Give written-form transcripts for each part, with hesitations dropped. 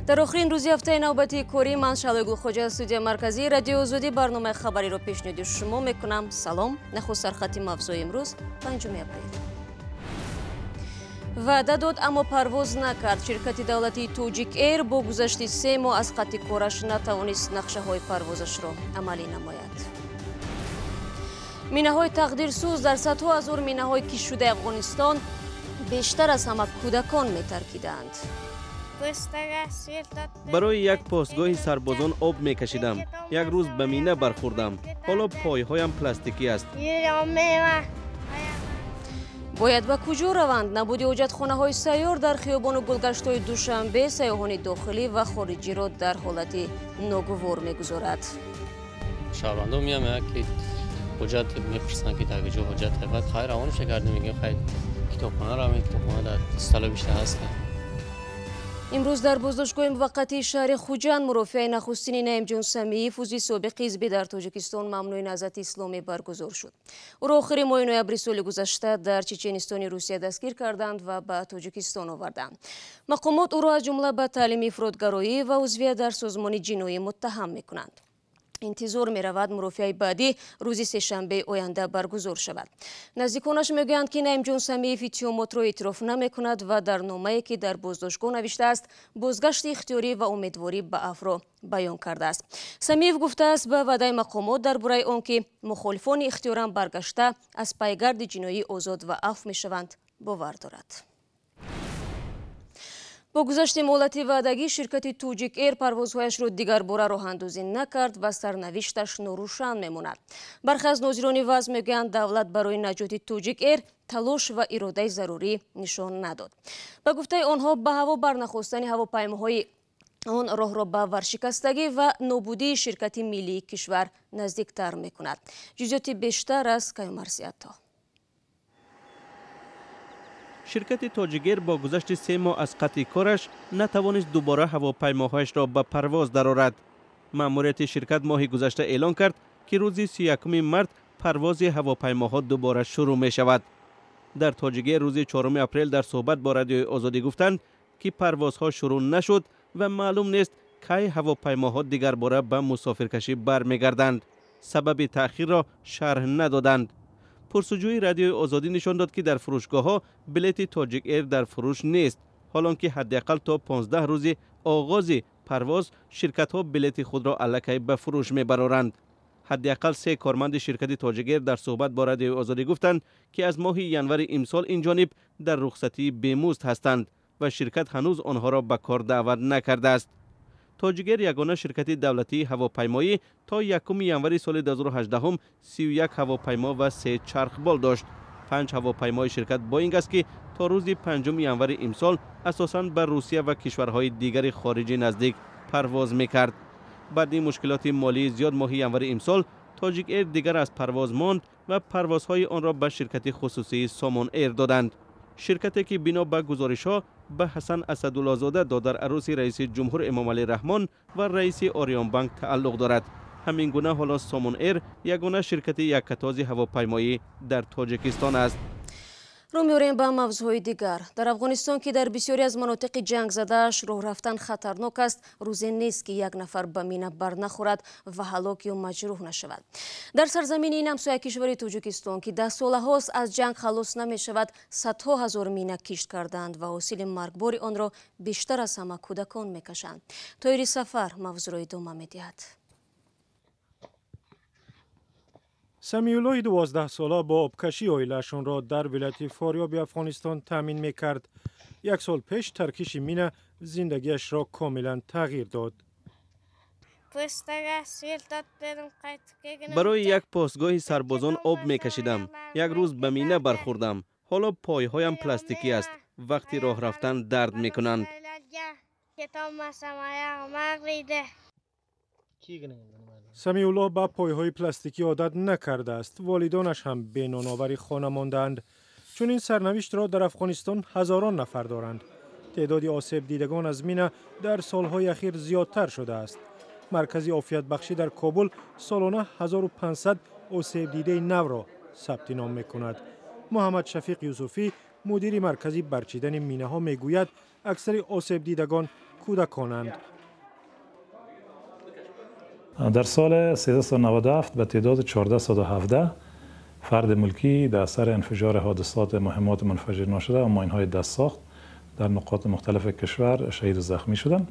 Дар охирин рӯзи ҳафтаи навбатии корӣ ман Шаҳлои Гулхоҷа аз студияи марказии Радиои Озодӣ барномаи хабариро пешниҳоди шумо мекунам. Салом. Нахуст сархати мавзӯи имрӯз 5 апрел. Ваъда дод, аммо парвоз накард. Ширкати давлатии Тоҷик Эйр бо гузашти 3 моҳ аз қатъи кораш натавонист нақшаҳои парвозашро амалӣ намояд. Минаҳои тақдирсӯз дар садҳо ҳазор минаҳои кишшудаи Афғонистон бештар аз ҳама кӯдакон метаркиданд. Барои як постгоҳи сарбозон об мекашидам. Як рӯз ба мина бархӯрдам. Ҳоло пойҳоям пластикӣ аст. Бояд ба куҷо раванд? Набуди ҳоҷатхонаҳои сайёр дар хиёбону гулгаштҳои Душанбе сайёҳони дохилӣ ва хориҷиро дар ҳолати ногувор мегузорад. Шаҳрвандон меоянд, ки ҳуҷҷат мепурсанд, ки дар куҷо ҳуҷҷат. Баъд хайр равонаш кардем, мегӯем хайр китобхона равем, китобхона дар столовишта ҳаст. Имрӯз дар боздоштгоҳи муваққатии шаҳри Хуҷанд мурофиаи нахустини Наимҷон Самиев, узви собиқи ҳизбӣ дар Тоҷикистон мамнӯи Наҳзати Исломӣ баргузор шуд. Ӯро охири моҳи ноябри соли гузашта дар Чеченистони Русия дастгир карданд ва ба Тоҷикистон оварданд. Мақомот ӯро аз ҷумла ба таълими ифротгароӣ ва узвият дар созмони ҷиноӣ муттаҳам мекунанд. Интизор меравад мурофиаи баъдӣ рӯзи сешанбеи оянда баргузор шавад. Наздиконаш мегӯянд, ки Наимҷон Самиев иттиҳомотро эътироф намекунад ва дар номае, ки дар боздоштгоҳ навиштааст, бозгашти ихтиёрӣ ва умедворӣ ба афвро баён кардааст. Самиев гуфтааст, ба ваъдаи мақомот дар бораи он ки мухолифони ихтиёран баргашта аз пайгарди ҷиноӣ озод ва афв мешаванд, бовар дорад. Бо гузашти муҳлати ваъдагӣ ширкати Тоҷик Эйр парвозҳояшро дигарбора роҳандозӣ накард ва сарнавишташ норӯшан мемонад. Бархе аз нозирони вазъ мегӯянд, давлат барои наҷоти Тоҷик Эйр талош ва иродаи зарурӣ нишон надод. Ба гуфтаи онҳо, ба ҳаво барнахостани ҳавопаймоҳои он роҳро ба варшикастагӣ ва нобудии ширкати миллии кишвар наздиктар мекунад. Ҷузъиёти бештар аз Каюмарсиятто. Ширкати Тоҷик Эйр бо гузашти 3 моҳ аз қатъи кораш натавонист дубора ҳавопаймоҳояшро ба парвоз дарорад. Маъмурияти ширкат моҳи гузашта эълон кард, ки рӯзи 31 март парвози ҳавопаймоҳо дубора шурӯъ мешавад. Дар Тоҷик Эйр рӯзи 4 апрел дар суҳбат бо Радиои Озодӣ гуфтанд, ки парвозҳо шурӯъ нашуд ва маълум нест, кай ҳавопаймоҳо дигарбора ба мусофиркашӣ бармегарданд. Сабаби таъхирро шарҳ надоданд. Пурсуҷӯи Радиои Озодӣ нишон дод, ки дар фурӯшгоҳҳо билети Тоҷик Эйр дар фурӯш нест, ҳолон ки ҳадди ақал то 15 рӯзи оғози парвоз ширкатҳо билети худро аллакай ба фурӯш мебароранд. Ҳадди ақал 3 корманди ширкати Тоҷик Эйр дар суҳбат бо Радиои Озодӣ гуфтанд, ки аз моҳи январи имсол ин ҷониб дар рухсатии бемузд ҳастанд ва ширкат ҳанӯз онҳоро ба кор даъват накардааст. Тоҷик Эйр ягона ширкати давлатии ҳавопаймоӣ то 1 январи соли 2018 31 ҳавопаймо ва 3 чархбол дошт. 5 ҳавопаймои ширкат Боинг аст, ки то рӯзи 5 январи имсол асосан ба Русия ва кишварҳои дигари хориҷи наздик парвоз мекард. Баъди мушкилоти молии зиёд моҳи январи имсол Тоҷик Эйр дигар аз парвоз монд ва парвозҳои онро ба ширкати хусусии Сомон Эйр доданд. Ширкате ки бино ба гузоришҳо ба Ҳасан Асадуллозода, додараруси раиси ҷумҳур Эмомалӣ Раҳмон ва раиси Ориёнбанк тааллуқ дорад. Ҳамин гуна ҳоло Сомон Эйр ягона ширкати яккатоби ҳавопаймоӣ дар Тоҷикистон аст. Рӯ меорем ба мавзӯъҳои дигар. Дар Афғонистон, ки дар бисёре аз манотиқи ҷангзадааш роҳ рафтан хатарнок аст, рӯзе нест, ки як нафар ба мина барнахӯрад ва ҳалок ё маҷрӯҳ нашавад. Дар сарзамини ин ҳамсоя кишвари Тоҷикистон, ки даҳсолаҳост аз ҷанг халос намешавад, садҳо ҳазор мина кишт карданд ва ҳосили маргбори онро бештар аз ҳама кӯдакон мекашанд. Тоири Сафар мавзӯъро идома медиҳад. Самиуллои 12-сола бо обкашӣ оилаашонро дар вилояти Форёби Афғонистон таъмин мекард. Як сол пеш таркиши мина зиндагиашро комилан тағйир дод. Барои як постгоҳи сарбозон об мекашидам. Як рӯз ба мина бархӯрдам. Ҳоло пойҳоям пластикӣ аст. Вақти роҳ рафтан дард мекунанд. Самиулло ба пойҳои пластикӣ одат накардааст. Волидонаш ҳам беноновари хона мондаанд. Чунин сарнавиштро дар Афғонистон ҳазорон нафар доранд. Теъдоди осебдидагон аз мина дар солҳои ахир зиёдтар шудааст. Маркази офиятбахшӣ дар Кобул солона 1500 осебдидаи навро сабти ном мекунад. Муҳаммад Шафиқ Юсуфӣ, мудири маркази барчидани минаҳо, мегӯяд аксари осебдидагон Кӯдаконанд. Дар соли 1397 ба теъдоди 1417 фарди мулкӣ дар асари инфиҷори ҳодисоти муҳиммоти мунфаҷир нашуда ва мойинҳои дастсохт дар нуқоти мухталифи кишвар шаҳиду захмӣ шуданд,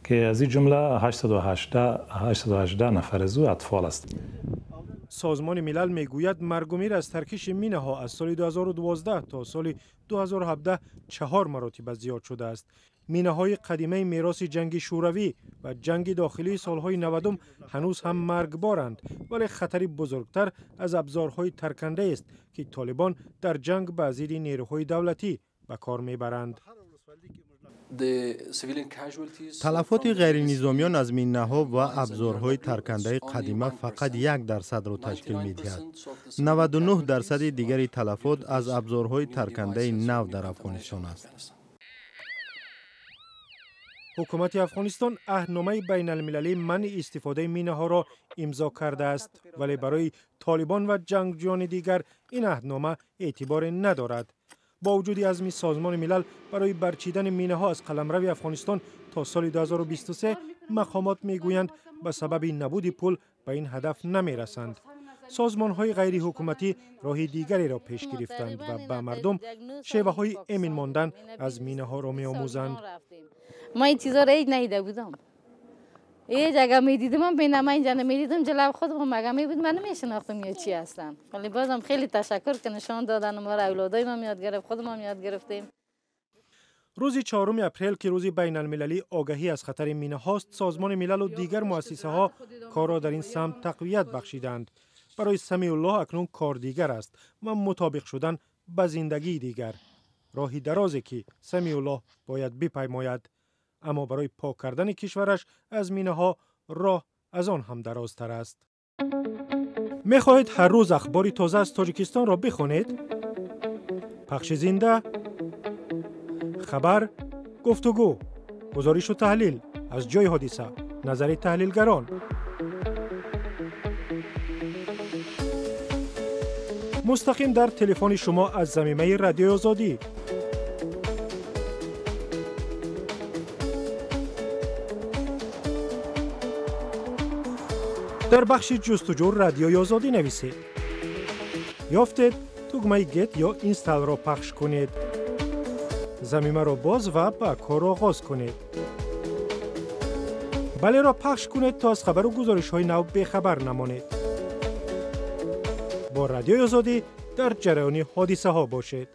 ки аз ин ҷумла 818 нафар аз ӯ атфол аст. Созмони Милал мегӯяд, маргу мир аз таркиши минаҳо аз соли 2012 то соли 2017 чаҳор маротиба зиёд шудааст. Минаҳои қадимаи мероси ҷанги Шӯравӣ ва ҷанги дохилии солҳои 90 ҳанӯз ҳам маргборанд, вале хатари бузургтар аз абзорҳои таркандаест, ки Толибон дар ҷанг ба зидди нерӯҳои давлатӣ ба кор мебаранд. Талафоти ғайринизомиён аз миннаҳо ва абзорҳои таркандаи қадима фақат 1%-ро ташкил медиҳад. 99% дигари талафот аз абзорҳои таркандаи нав дар Афғонистон аст. Ҳукумати Афғонистон аҳдномаи байналмилалии манъи истифодаи минаҳоро имзо кардааст, вале барои Толибон ва ҷангҷӯёни дигар ин аҳднома эътиборе надорад. Бо вуҷуди азми Созмони Милал барои барчидани минаҳо аз қаламрави Афғонистон то соли 2023, мақомот мегӯянд, ба сабаби набуди пул ба ин ҳадаф намерасанд. Созмонҳои ғайриҳукуматӣ роҳи дигареро пеш гирифтанд ва ба мардум шеваҳои эмин мондан аз минаҳоро меомӯзанд. Ман ин чизоро ҳеҷ надида будам. Ҳеҷ агар медидам, ман инҷа намедидам, ҷалаб худам агар мебуд, ман намешинохтам ё чӣ ҳастанд. Вале бозам хеле ташаккур, ки нишон додан моро, авлодои ман ёд гирифт, худам ёд гирифтем. Рӯзи 4 апрел, ки рӯзи байналмилалии огаҳӣ аз хатари минаҳост, Созмони Милалу дигар муассисаҳо корро дар ин самт тақвият бахшиданд. Барои Самиуллоҳ акнун кор дигар аст ва мутобиқ шудан ба зиндагии дигар. Роҳи дарозе, ки Самиуллоҳ бояд бипаймояд. Аммо барои пок кардани кишвараш аз минаҳо роҳ аз он ҳам дарозтар аст. Мехоҳед ҳар рӯз ахбори тоза аз Тоҷикистонро бихонед? Пахши зинда, хабар, гуфтугӯ, гузоришу таҳлил аз ҷойи ҳодиса, назари таҳлилгарон. Мустақим дар телефони шумо аз замимаи Радиои Озодӣ. Дар бахши ҷустуҷӯ Радиои Озодӣ нависед. Ёфтед, тугмаи Get ё Install-ро пахш кунед. Замимаро боз ва ба кор оғоз кунед. Балеро пахш кунед, то аз хабару гузоришҳои нав бехабар намонед. Бо Радиои Озодӣ дар ҷараёни ҳодисаҳо бошед.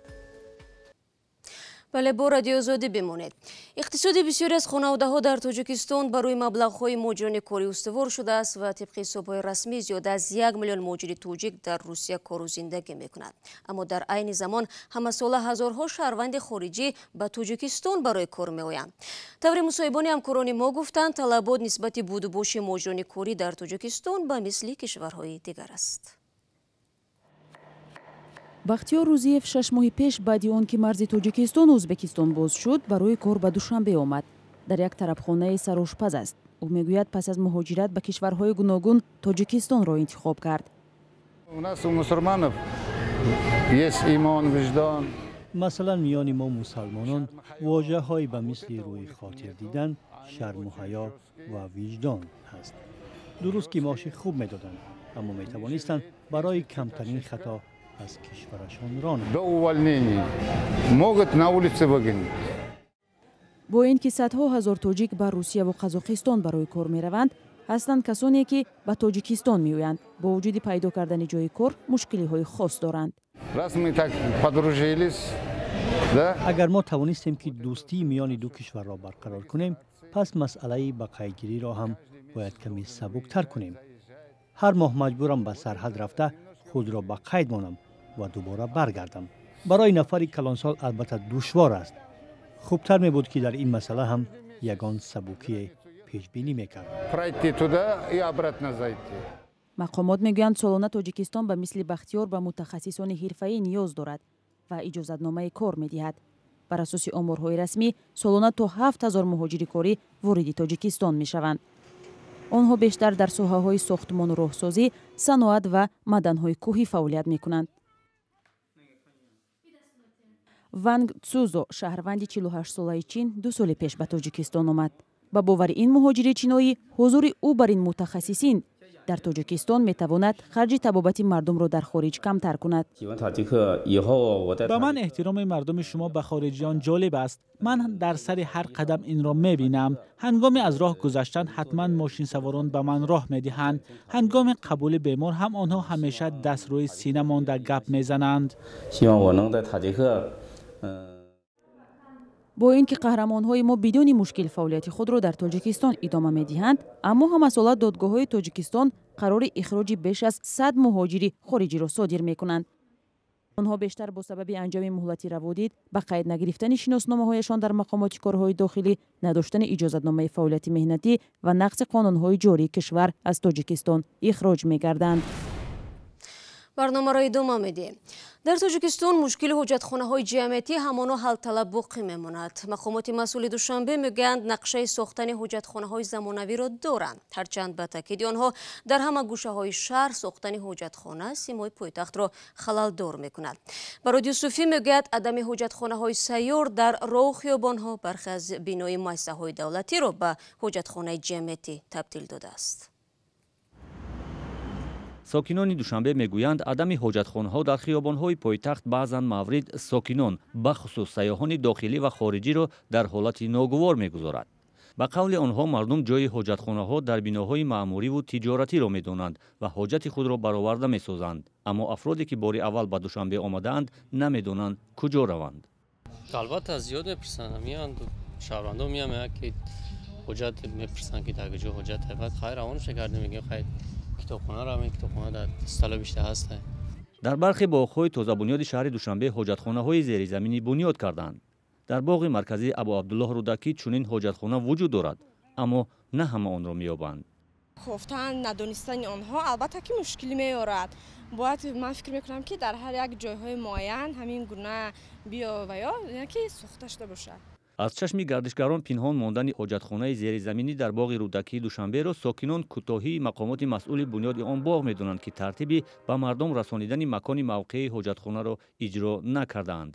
Бале, бо Радиои Озодӣ бимонед. Иқтисоди бисёре аз хонаводаҳо дар Тоҷикистон барои маблағҳои муҳоҷирони корӣ устувор шудааст ва тибқи ҳисобҳои расмӣ зиёда аз 1 миллион муҳоҷири тоҷик дар Русия кору зиндагӣ мекунад. Аммо дар айни замон ҳамасола ҳазорҳо шаҳрванди хориҷӣ ба Тоҷикистон барои кор меоянд. Таври мусоҳибони ҳамкорони мо гуфтанд, талабот нисбати будубоши муҳоҷирони корӣ дар Тоҷикистон ба мисли кишварҳои дигар аст. Бахтиёр Рӯзиев 6 моҳи пеш, баъди он ки марзи Тоҷикистону Ӯзбекистон боз шуд, барои кор ба Душанбе омад. Дар як тарабхонаи сарошпаз аст. Ӯ мегӯяд, пас аз муҳоҷират ба кишварҳои гуногун Тоҷикистонро интихоб кард. У нас, у мусульманов, есть имон, виҷдон. Масалан, миёни мо мусалмонон вожаҳое ба мисли рӯи хотир дидан, шарму ҳаё ва виҷдон ҳаст. Дуруст ки маоши хуб медоданд, аммо метавонистанд барои камтарин хато аз кишварашон ронанд. До увольнения могут на улице выгонить. Бо ин ки садҳо ҳазор тоҷик ба Русияву Қазоқистон барои кор мераванд, ҳастанд касоне, ки ба Тоҷикистон меоянд. Бо вуҷуди пайдо кардани ҷои кор мушкилиҳои хос доранд. Раз мы так подружились, да? Агар мо тавонистем, ки дӯстии миёни ду кишварро барқарор кунем, пас масъалаи ба қайдгириро ҳам бояд каме сабуктар кунем. Ҳар моҳ маҷбурам ба сарҳад рафта худро ба қайд монам ва дубора баргардам. Барои нафари калонсол албатта душвор аст. Хубтар мебуд, ки дар ин масъала ҳам ягон сабукие пешбинӣ мекард. Пройти туда и обратно зайти. Мақомот мегӯянд, солона Тоҷикистон ба мисли Бахтиёр ба мутахассисони ҳирфаӣ ниёз дорад ва иҷозатномаи кор медиҳад. Бар асоси оморҳои расмӣ, солона то 7000 муҳоҷири корӣ вориди Тоҷикистон мешаванд. Онҳо бештар дар соҳаҳои сохтмону роҳсозӣ, саноат ва маданҳои кӯҳӣ фаъолият мекунанд. Ванг Цузо, шаҳрванди 48-солаи Чин, 2 соли пеш ба Тоҷикистон омад. Ба бовари ин муҳоҷири чиноӣ, ҳузури ӯ бар ин мутахассисин дар Тоҷикистон метавонад харҷи табобати мардумро дар хориҷ камтар кунад. Ба ман эҳтироми мардуми шумо ба хориҷиён ҷолиб аст. Ман дар сари ҳар қадам инро мебинам. Ҳангоми аз роҳ гузаштан ҳатман мошинсаворон ба ман роҳ медиҳанд. Ҳангоми қабули бемор ҳам онҳо ҳамеша даст рӯи сина монда гап мезананд. Бо ин ки қаҳрамонҳои мо бидуни мушкил фаъолияти худро дар Тоҷикистон идома медиҳанд, аммо ҳамасола додгоҳҳои Тоҷикистон қарори ихроҷи беш аз 100 муҳоҷири хориҷиро содир мекунанд. Онҳо бештар бо сабаби анҷоми муҳлати раводид, ба қайд нагирифтани шиносномаҳояшон дар мақомоти корҳои дохилӣ, надоштани иҷозатномаи фаъолияти меҳнатӣ ва нақзи қонунҳои ҷории кишвар аз Тоҷикистон ихроҷ мегарданд. Барномаро идома медиҳем. Дар Тоҷикистон мушкили ҳоҷатхонаҳои ҷамъиятӣ ҳамоно ҳалталаб боқӣ мемонад. Мақомоти масъули Душанбе мегӯянд, нақшаи сохтани ҳоҷатхонаҳои замонавиро доранд. Ҳарчанд ба таъкиди онҳо дар ҳама гӯшаҳои шаҳр сохтани ҳоҷатхона симои пойтахтро халалдор мекунад. Барод Юсуфӣ мегӯяд, адами ҳоҷатхонаҳои сайёр дар роҳу хиёбонҳо бархе аз бинои муассисаҳои давлатиро ба ҳоҷатхонаи ҷамъиятӣ табдил додааст. Сокинони Душанбе мегӯянд, адами ҳоҷатхонаҳо дар хиёбонҳои пойтахт баъзан маврид сокинон, бахусус сайёҳони дохилӣ ва хориҷиро дар ҳолати ногувор мегузорад. Ба қавли онҳо мардум ҷои ҳоҷатхонаҳо дар биноҳои маъмуриву тиҷоратиро медонанд ва ҳоҷати худро бароварда месозанд. Аммо афроде ки бори аввал ба Душанбе омадаанд, намедонанд куҷо раванд. Албатта зиёд мепурсанд, меоянд шаҳрвандон меоянд ки ҳоҷат мепурсанд ки дар куҷо ҳоҷат. Баъд хайр равонаш кардем, мегӯем хайр китобхона равем, китобхона дар столо бишта ҳаст. Дар бархе боғҳои тозабунёди шаҳри Душанбе ҳоҷатхонаҳои зеризаминӣ бунёд карданд. Дар боғи марказии Абу Абдуллоҳ Рӯдакӣ чунин ҳоҷатхона вуҷуд дорад, аммо на ҳама онро меёбанд. Кофтан, надонистани онҳо албатта ки мушкилӣ меорад. Бояд ман фикр мекунам ки дар ҳар як ҷойҳои муайян ҳамин гуна биё ва ё ки сохта шуда бошад. Аз чашми гардишгарон пинҳон мондани ҳоҷатхонаи зеризаминӣ дар боғи Рӯдакии Душанберо сокинон кӯтоҳии мақомоти масъули бунёди он боғ медонанд, ки тартиби ба мардум расонидани макони мавқеи ҳоҷатхонаро иҷро накардаанд.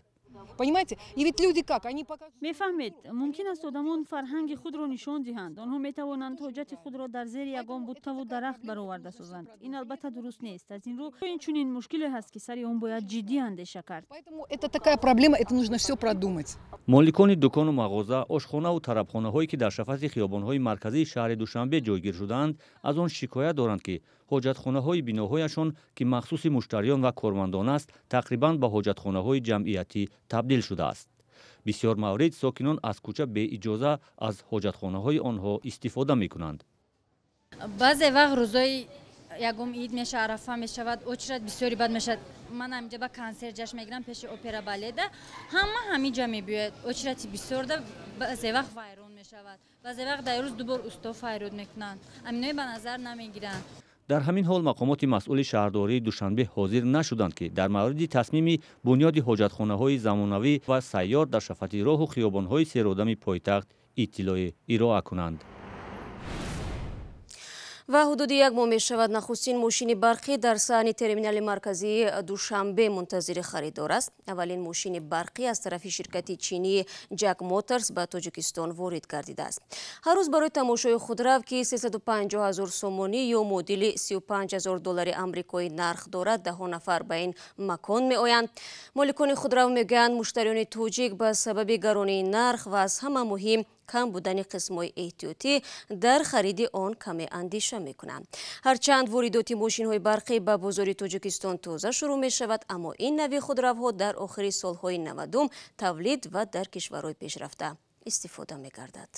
Мефаҳмед, мумкин аст одамон фарҳанги худро нишон диҳанд. Онҳо метавонанд ҳоҷати худро дар зери ягон буттаву дарахт бароварда созанд. Ин албатта дуруст нест. Аз ин рӯ ин чунин мушкиле ҳаст, ки сари он бояд ҷиддӣ андеша кард. Моликони дукону мағоза, ошхонаву тарабхонаҳое ки дар шафати хиёбонҳои марказии шаҳри Душанбе ҷойгир шудаанд, аз он шикоят доранд, ки ҳоҷатхонаҳои биноҳояшон, ки махсуси муштариён ва кормандон аст, тақрибан ба ҳоҷатхонаҳои ҷамъиятӣ табдил шудааст. Бисёр маврид сокинон аз кӯча беиҷоза аз ҳоҷатхонаҳои онҳо истифода мекунанд. Баъзе вақт рӯзои ягом ид меша, арафа мешавад, очрат бисёри бад мешавад. Ман ҳаминҷа ба консерт ҷашн мегирам пеши опера баледа, ҳама ҳаминҷа мебиёяд. Очрати бисёрда баъзе вақт вайрон мешавад. Баъзе вақт дар рӯз дубор усто файрод мекунанд. Аминои ба назар намегиранд. Дар ҳамин ҳол мақомоти масъули шаҳрдории Душанбе ҳозир нашуданд, ки дар мавриди тасмими бунёди ҳоҷатхонаҳои замонавӣ ва сайёр дар шафати роҳу хиёбонҳои серодами пойтахт иттилоъе ироа кунанд. Ва ҳудуди як моҳ мешавад нахустин мошини барқӣ дар саҳни терминали марказии Душанбе мунтазири харидор аст. Аввалин мошини барқӣ аз тарафи ширкати чинии Ҷак Моторс ба Тоҷикистон ворид гардидааст. Ҳар рӯз барои тамошои худрав, ки 350 ҳазор сомонӣ ё муодили 35 ҳазор доллари амрикоӣ нарх дорад, даҳо нафар ба ин макон меоянд. Моликони худрав мегӯянд, муштариёни тоҷик ба сабаби гаронии нарх ва аз ҳама муҳим кам будани қисмҳои эҳтиётӣ дар хариди он каме андеша мекунанд. Ҳарчанд воридоти мошинҳои барқӣ ба бозори Тоҷикистон тоза шурӯъ мешавад, аммо ин нави худравҳо дар охири солҳои 90 тавлид ва дар кишварҳои пешрафта истифода мегардад.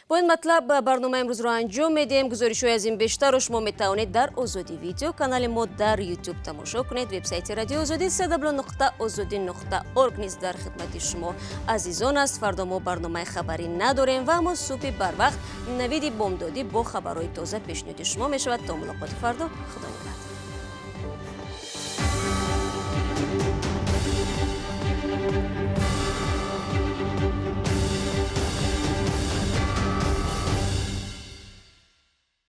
Бо ин матлаб барномаи имрӯзро анҷом медиҳем. Гузоришҳои аз ин бештарро шумо метавонед дар Озодӣ видео канали мо дар YouTube тамошо кунед. Вебсайти радиои Озодӣ www.ozodi.org низ дар хидмати шумо азизон аст. Фардо мо барномаи хабарӣ надорем ва мо субҳи барвақт навиди бомдодӣ бо хабарҳои тоза пешниҳоди шумо мешавад. То мулоқоти фардо, Худо нигаҳдор.